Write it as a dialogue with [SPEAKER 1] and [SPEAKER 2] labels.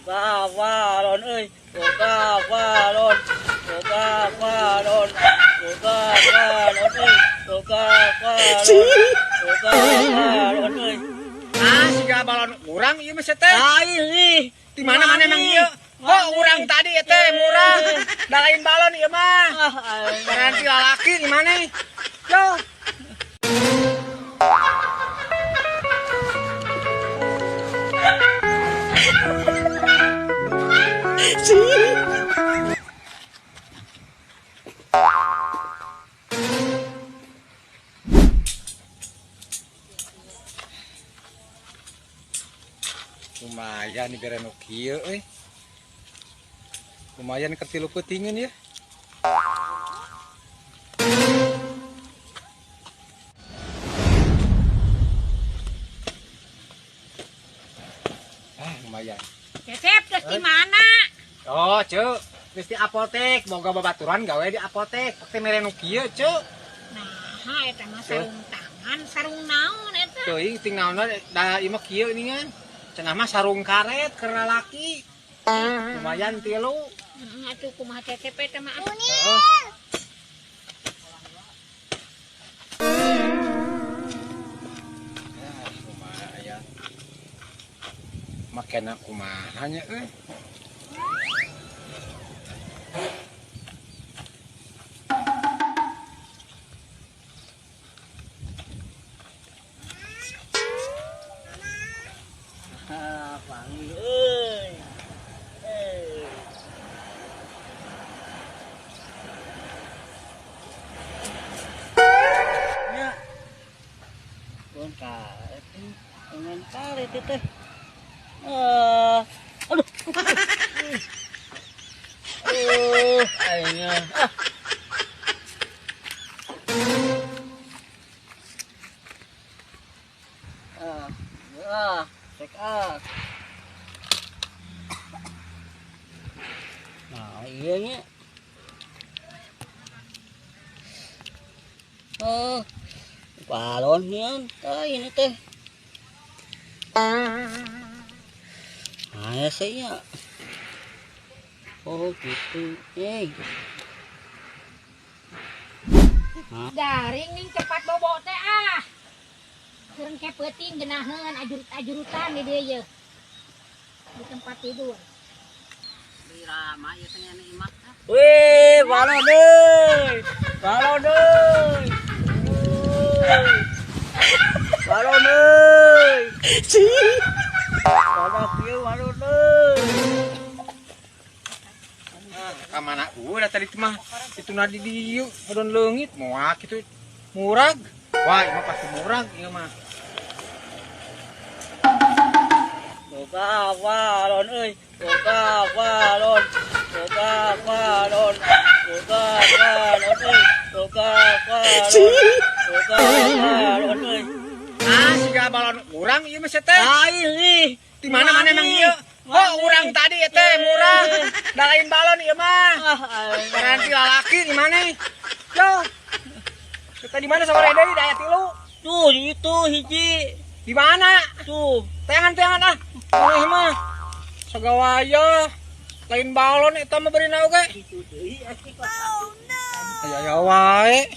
[SPEAKER 1] Boga balon euy. Boga balon. Boga balon. Boga balon euy. Boga balon. Boga balon euy.
[SPEAKER 2] Ah, siga balon urang ieu mah teh.
[SPEAKER 1] Lain ih.
[SPEAKER 2] Di mana mana emang ieu? Oh, urang tadi ieu teh murah. Da lain balon ieu mah.
[SPEAKER 1] Ah, aing.
[SPEAKER 2] Berarti lalaki di mana? Yo. Lumayan nih bere nu kieu euy. Lumayan keur tilu peutingeun ya. Ah, lumayan.
[SPEAKER 3] Cecep, terus di mana?
[SPEAKER 2] Oh, Cuk. Geus di apotek, boga babaturan gawe di apotek. Pake mere nu kieu, Cuk.
[SPEAKER 3] Nah, eta mah sarung tangan, sarung naon eta?
[SPEAKER 2] Teuing ting naonna da ieu mah kieu geuningan. Cenah mah sarung karet keur lalaki. Lumayan tilu.
[SPEAKER 3] Heeh, atuh kumaha Cecep eta mah?
[SPEAKER 2] Heeh. Ah, lumayan. Makena kumaha nya euy.
[SPEAKER 1] Ah, panggil euy. Eh. Ya. Bon karet ini, dengan karet itu teh. Ah, aduh. Aduh, aingnya. Ah. Ah, ah, cek ah. Nah, iya nya. Oh, balon nya, tah ini teh. Nah, ya saya. Oh, gitu. Eh.
[SPEAKER 3] Garing ning cepat bobo teh ah. Keur ke peuting geunaheun ajurut-ajurutan di dieu ye. Di tempat tidur.
[SPEAKER 1] Wih, balon euy. Balon euy. Euy. Balon euy. Balon kieu balon euy.
[SPEAKER 2] Ka mana udah tadi mah itu nadi dieu modon leungit moal kitu murag. Wah, ieu mah pasti murag ieu mah.
[SPEAKER 1] Boga balon euy. Boga balon. Boga balon. Boga balon euy. Boga balon. Boga balon euy.
[SPEAKER 2] Ah, siga balon urang ieu mah teh.
[SPEAKER 1] Lain ih.
[SPEAKER 2] Di mana mana emang ieu? Oh, urang tadi ieu teh murah. Da lain balon ieu mah.
[SPEAKER 1] Ah, aing.
[SPEAKER 2] Berarti lalaki di mana? Yo. Kita di mana sore deui da aya tilu?
[SPEAKER 1] Tuh, itu hiji.
[SPEAKER 2] Di mana?
[SPEAKER 1] Tuh.
[SPEAKER 2] Teangan-teangan ah. Maneh mah sagawaya lain balon eta mah beurina oge. Aya aya wae.